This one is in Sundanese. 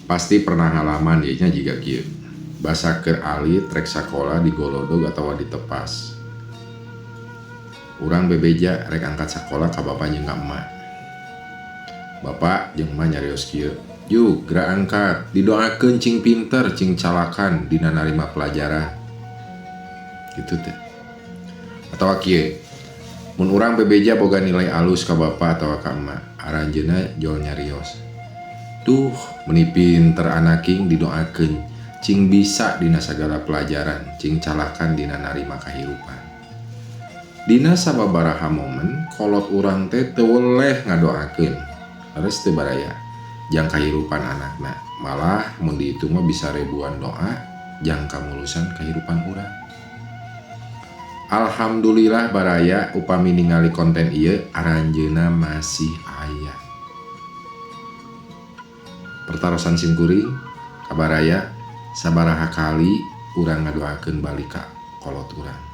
Pasti pernah ngalaman ieu nya jiga kieu. Basa keur alit rek sakola digolodog atawa ditepas. Urang bebeja rek angkat sakola ka bapa jeung ka emak. Bapa jeung emak nyarios kieu, "Juk, geura angkat, didoakeun cing pinter, cing calakan dina narima pelajaran." Kitu teh. Atawa kieu, mun urang bebeja boga nilai alus ka bapa atawa ka emak, aranjeunna jol nyarios, "Duh, meuni pinter anaking, didoakeun cing bisa dina sagala pelajaran, cing calakan dina narima kahirupan." Dina sababaraha momen kolot urang teh teu weleh ngadoakeun. Leres teu, baraya? Jang kahirupan anakna. Malah mun dihitung mah bisa ribuan doa jang kamulusan kahirupan urang. Alhamdulillah, baraya, upami ningali konten ieu aranjeunna masih aya. Pertarosan simkuring ka baraya, sabaraha kali urang ngadoakeun balik ka kolot urang?